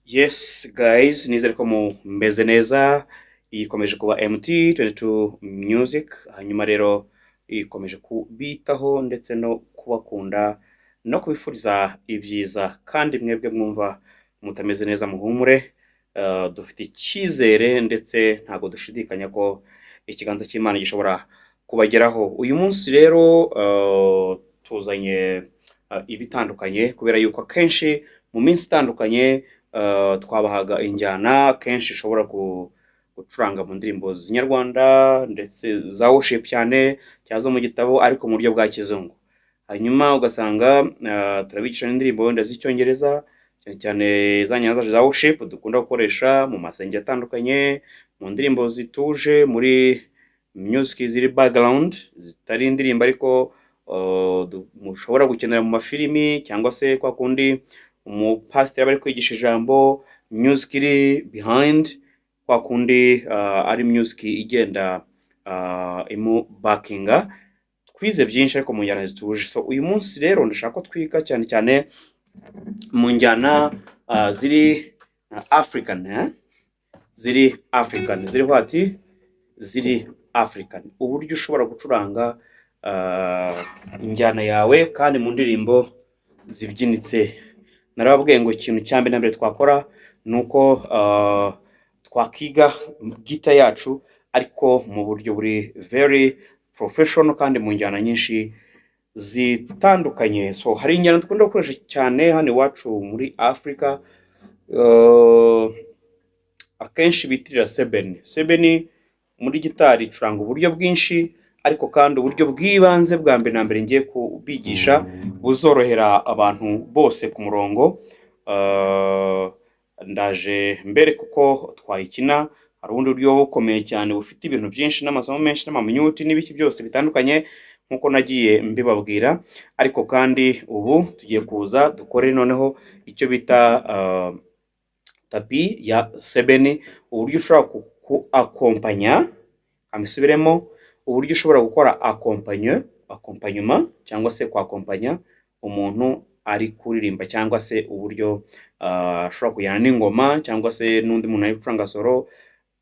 Yes guys, nizere ko mumeze neza. Ikomeje kuba MT22 Music, hanyuma rero ikomeje kubitaho ndetse no kubakunda no kubifuriza ibyiza, kandi mwebwe mwumva mutameze neza muhumure. Dufite icyizere ndetse ntabwo dushidikanya ko ikiganza cy'Imana gishobora kubageraho. Uyu munsi rero tuzanye ibitandukanye, kubera yuko akenshi mu minsi itandukanye twabahaga injyana kenshi ishobora gucuranga mu ndirimbo z'inyarwanda ndetse za worship cyane cyangwa zo mu gitabo, ariko mu buryo bwa kizungu. Hanyuma ugasanga turabigisha n'indirimbo wenda z'icyongereza, cyane cyane za njyana zacu za worship dukunda gukoresha mu masengero atandukanye, mu ndirimbo zituje, muri music ziri background zitari indirimbo, ariko mushobora gukenera mu mafilimi, cyangwa se kwa kundi umupasiteri aba ari kwigisha ijambo, music iri behind, kwa kundi ari music igenda imubakinga. Twize byinshi ariko mu njyana zituje. So uyu munsi rero ndashaka ko twiga cyane cyane mu njyana ziri African, eh? Ziri African, ziri what? Ziri African. Uburyo ushobora gucuranga injyana yawe kandi mu ndirimbo zibyinitse. Narababwiye ngo ikintu cya mbere na mbere twakora ni uko twakiga gita yacu, ariko mu buryo buri very professional kandi mu njyana nyinshi zitandukanye. So hari injyana dukunda gukoresha cyane hano iwacu muri Africa, akenshi bitirira sebeni. Sebeni muri gitari icuranga uburyo bwinshi, ariko kandi uburyo bw'ibanze bwa mbere na mbere ngiye kubigisha buzorohera abantu bose ku murongo. Ndaje mbere kuko twayikina. Hari ubundi buryo bukomeye cyane bufite ibintu byinshi n'amasomo menshi n'amamyuti n'ibiki byose bitandukanye nk'uko nagiye mbibabwira, ariko kandi ubu tugiye kuza dukore noneho icyo bita tapi ya sebeni, uburyo ushobora ku akompanya, ambisubiremo, uburyo ushobora gukora accompagnement cyangwa se kwakompanya umuntu ari kuririmba, cyangwa se uburyo ashobora kujyana n'ingoma cyangwa se n'undi muntu ari gucuranga solo,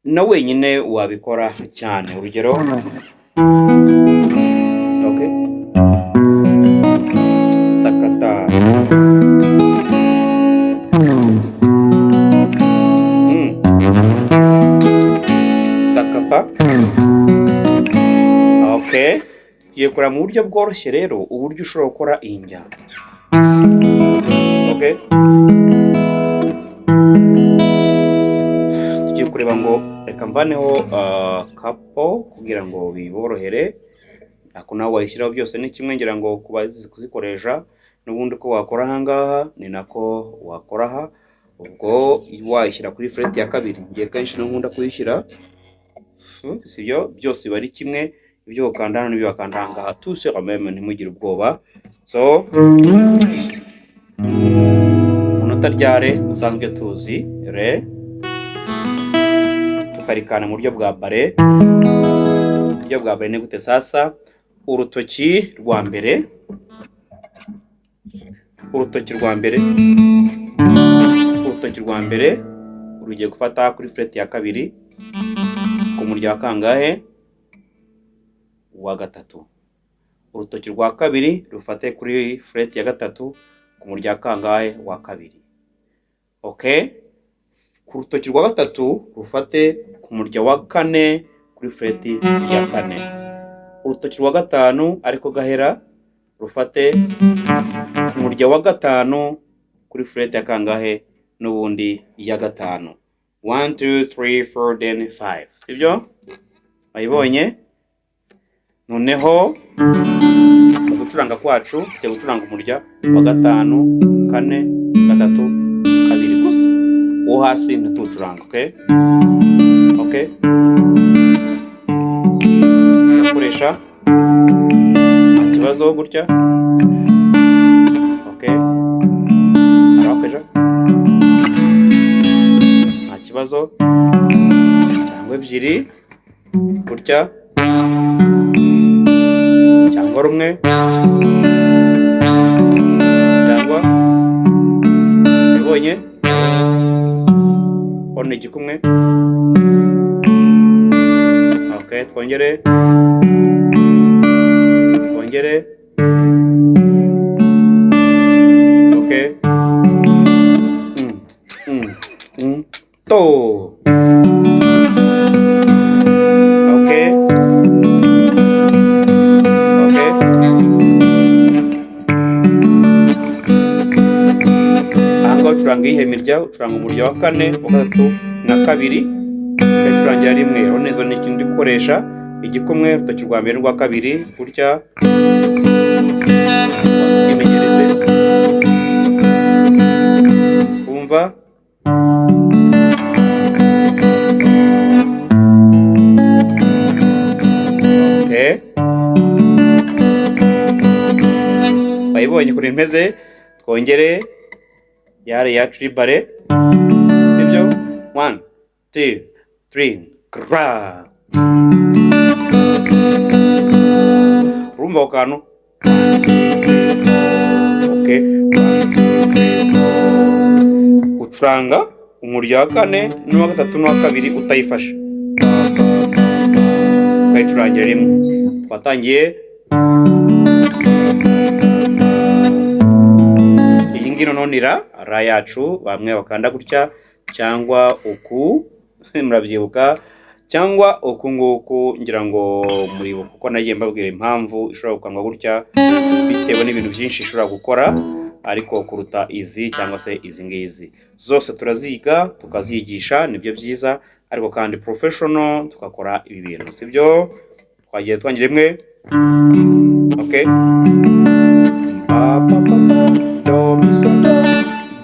na wenyine wabikora cyane. Urugero, okay. Takata. Takapa. Okay. Tugiye kureba mu buryo bworoshye rero uburyo ushobora gukora iyi njyana. Okay. Tugiye kureba ngo reka mvaneho capo kugira ngo biborohere, ako nawe wayishyiraho byose ni kimwe, ngira ngo kubazi kuzikoresha n'ubundi uko wakora aha ngaha ni nako wakora aha. Ubwo wayishyira kuri fret ya kabiri, ngiye kenshi niho nkunda kuyishyira, sibyo byose biba ari kimwe, ibyo wakanda hano n'ibyo wakanda aha ngaha tout c'est même, ntimugire ubwoba. So mu nota rya re dusanzwe tuzi re, tukarikana mu buryo bwa barré. Uburyo bwa barré ni gute sasa? Urutoki rwa mbere, urutoki rwa mbere, urutoki rwa mbere rugiye gufata kuri fret ya kabiri ku murya wa kangahe? Wa gatatu. Urutoki rwa kabiri rufate kuri fret ya gatatu ku murya wa kangahe? Wa kabiri. Okay, ku rutoki rwa gatatu rufate ku murya wa kane kuri fret ya kane. Urutoki rwa gatanu ariko gahera rufate ku murya wa gatanu kuri fret ya kangahe? N'ubundi ya gatanu. 1 2 3 4 then 5, sibyo? Wayibonye? Noneho mu gucuranga kwacu tugiye gucuranga umurya wa gatanu, kane, gatatu, kabiri gusa, uwo hasi ntituwucuranga. Okay, okay, turakoresha nta kibazo gutya. Okay, harakoresha nta kibazo, cyangwa ebyiri gutya, cyangwa rumwe, cyangwa yabonye. Hano igikumwe. Okay, twongere. Twongere. Okay. To. Okay. Okay. Aha ngaha ucuranga iyihe mirya? Ucuranga umurya wa kane, wa gatatu na kabiri, ugacurangira rimwe. Urabona izo ni ikindi gukoresha igikumwe, urutoki rwa mbere n'urwa kabiri gutya, twimenyereze wumva. Okay. Bayibonye ukuntu imeze. Twongere yari yacu iri bare, sibyo? 1 2 3 gra. Urumva ako kantu? Okay. 1 2 3 4. Ucuranga umurya wa kane n'uwa gatatu n'uwa kabiri utayifashe, ukayicurangira rimwe. Twatangiye iyi ngiyi noneho ni ra, ra yacu, bamwe bakanda gutya cyangwa uku, murabyibuka, cyangwa uku nguku, ngira ngo muribuka kuko nagiye mbabwira impamvu ishobora gukandwa gutya bitewe n'ibintu byinshi ishobora gukora, ariko kuruta izi cyangwa se izi ngizi zose turaziga tukazigisha, nibyo byiza, ariko kandi professional tugakora ibi bintu, sibyo? Twagiye twangira rimwe. Okay. Pa pa pa pa do mi so do,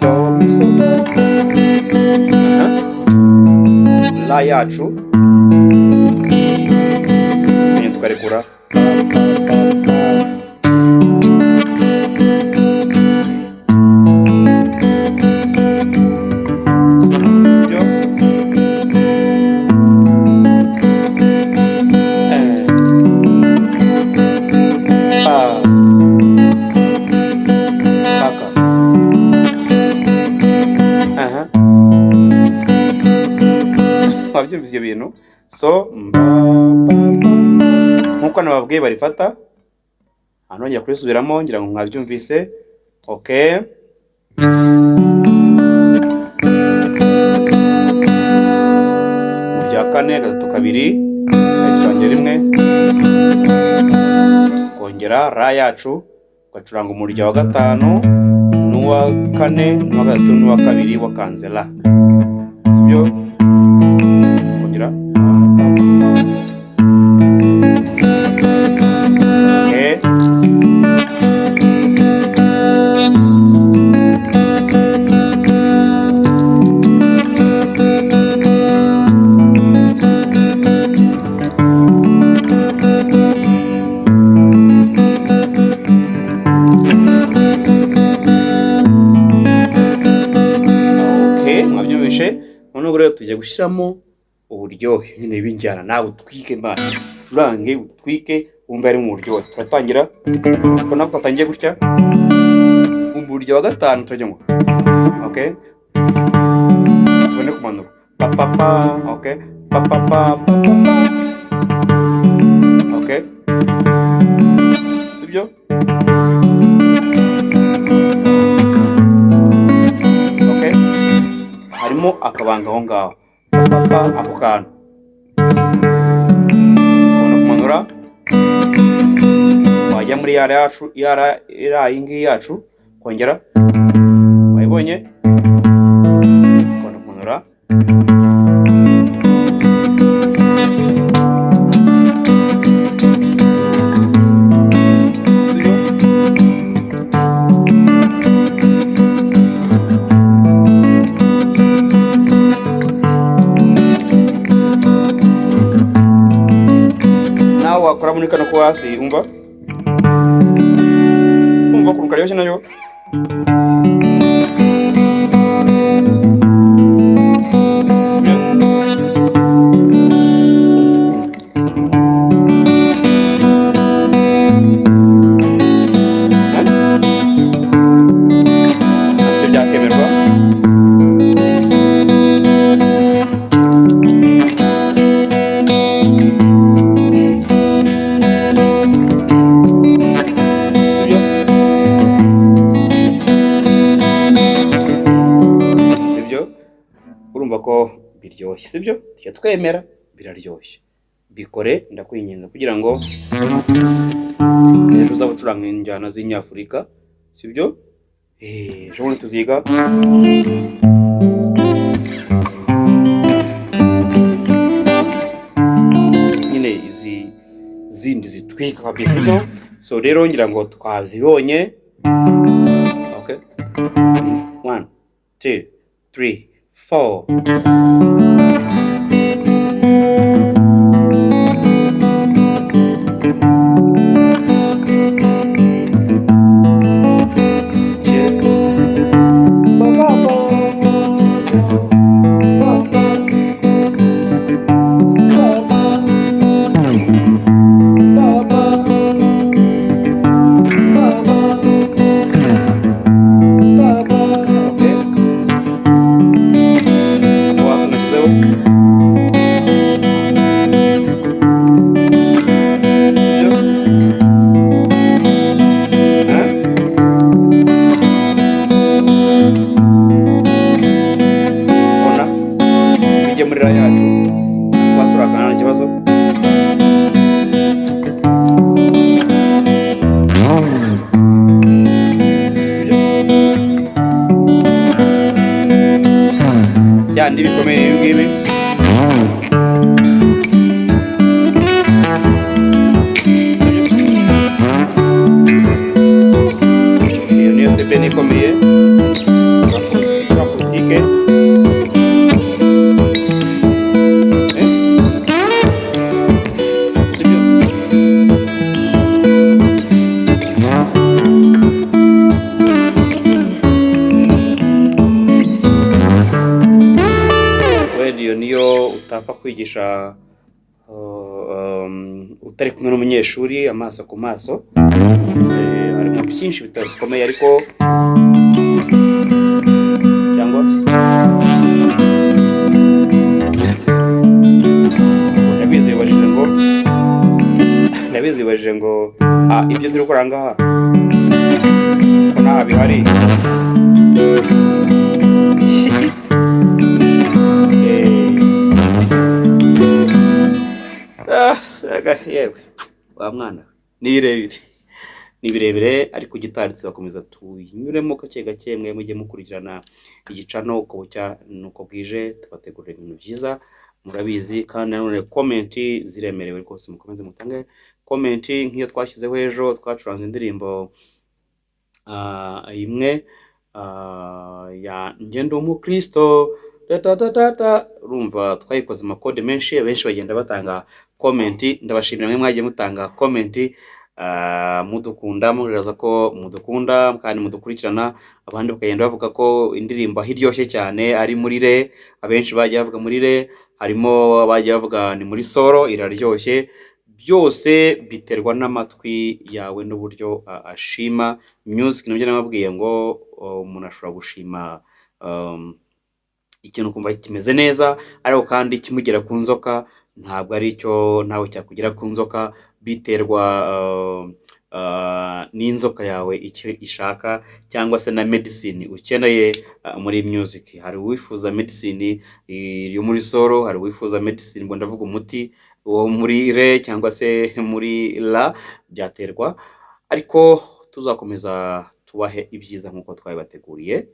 do mi so do. Aha. La yacu nyine tukarekura. Pa pa pa pa. Sibyo? Pa. Paka. Aha. Wabyumvise ibyo bintu? So mba pa pa, nkuko nababwiye barifata, hano ngiye kurisubiramo ngira ngo mwabyumvise. Okay. Mu rya kane, gatatu, kabiri, ugacurangira rimwe, kongera ra yacu, ugacuranga umurya wa gatanu n'uwa kane n'uwa gatatu n'uwa kabiri wakanze la, sibyo? Kongera. Okay. Okay, mwabyumvishe. Noneho rero tujya gushyiramo uburyohe nyine b'injyana, nawe utwike mbana, ucurange utwike wumve ari mu buryohe. Turatangira ubona ko twatangiye gutya, umurya wa gatanu turajya ngo okay, tubone kumanura pa pa pa, okay, pa pa pa pa pa pa, okay, sibyo? Okay, harimo akabanga aho ngaho, pa pa pa, ako kantu ukabona kumanura, wajya muri yara yacu, yara iriya iyi ngiyi yacu, kongera wayibonye, ukabona kumanura. Sibyo? Nawe wakora muri kano ko hasi, umva umva ukuntu karyoshye nayo. Sibyo? Nabyo byakemerwa. Urumva ko biryoshye, sibyo? Tujya twemera biraryoshye. Bikore, ndakwinginze, kugira ngo ejo uzaba ucuranga injyana z'inyafurika, sibyo? Ejo bundi tuziga nyine izi zindi zitwika kabisa, sibyo? So rero ngira ngo twazibonye. Okay, 1, 2, 3, 4. Ba, ba, ba, ba, ba, ba, ba, ba, ba, ba, ba, ba. Okay. Wasa nashyizeho. Sibyo? Eh? Ona bijye muri ra yacu, twasura akana, nta kibazo. Sibyo? Byandi bikomeye ibi ngibi. Sibyo? Iyo niyo sebeni ikomeye acoustique. Eh? Sibyo? Wenda iyo niyo utapfa kwigisha utari kumwe n'umunyeshuri amaso ku maso. Harimo byinshi bikomeye, ariko cyangwa ndabizi wibajije ngo ah, ibyo turi gukora ngaha ko ntaha bihari. Yewe wa mwana we, ni birebire, ni birebire, ariko gitari tuzakomeza tuyinyuremo gake gake. Mwe mujye mukurikirana igicano uko bucya nuko bwije, tubategurira ibintu byiza, murabizi. Kandi nanone comment ziremerewe rwose, mukomeze mutange comment nk'iyo twashyizeho ejo. Twacuranze indirimbo imwe ya ngendo umukristo ta ta ta ta ta. Urumva twayikoze amakode menshi, abenshi bagenda batanga comment. Ndabashimira mwe mwagiye mutanga comment, mudukunda, mugaragaza ko mudukunda kandi mudukurikirana. Abandi bakagenda bavuga ko indirimbo aho iryoshye cyane ari muri re. Abenshi bagiye bavuga muri re, harimo abagiye bavuga ni muri sol iraryoshye. Byose biterwa n'amatwi yawe n'uburyo ashima music. Nabyo nababwiye ngo umuntu ashobora gushima ikintu ukumva kimeze neza, ariko kandi kimugera ku nzoka ntabwo ari cyo nawe cyakugera ku nzoka. Biterwa n'inzoka yawe icyo ishaka, cyangwa se na medicine ukeneye muri music. Hari uwifuza medicine yo muri sol, hari uwifuza medicine, ngo ndavuga umuti wo muri re cyangwa se muri la, byaterwa. Ariko tuzakomeza tubahe ibyiza nk'uko twabibateguriye,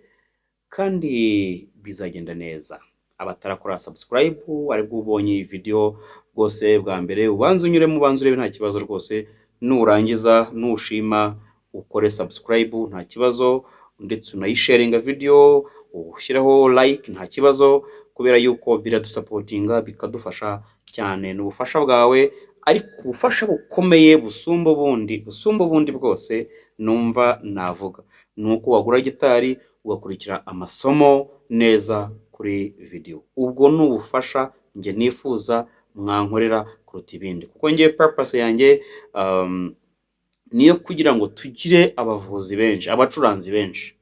kandi bizagenda neza. Abatarakora subscribe, aribwo ubonye iyi video rwose bwa mbere, ubanze unyuremo, ubanze urebe, nta kibazo rwose. Nurangiza nushima ukore subscribe, nta kibazo, ndetse unayisharinga video, ushyireho like, nta kibazo, kubera yuko biradusupportinga, bikadufasha cyane. Ni ubufasha bwawe, ariko ubufasha bukomeye busumba ubundi bwose numva navuga ni uko wagura gitari, ugakurikira amasomo neza kuri video. Ubwo ni ubufasha njye nifuza mwankorera kuruta ibindi, kuko ngiye purpose yanjye niyo kugira ngo tugire abavuzi benshi, abacuranzi benshi.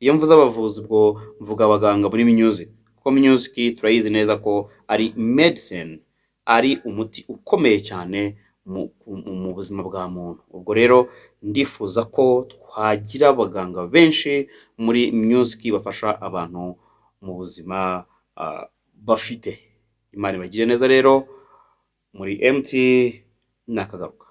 Iyo mvuze abavuzi, ubwo mvuga abaganga muri music, kuko music turayizi neza ko ari medicine, ari umuti ukomeye cyane mu buzima bwa muntu. Ubwo rero ndifuza ko twagira abaganga benshi muri music bafasha abantu mu buzima. bafite. Imana ibagire neza rero muri MT nakagaruka.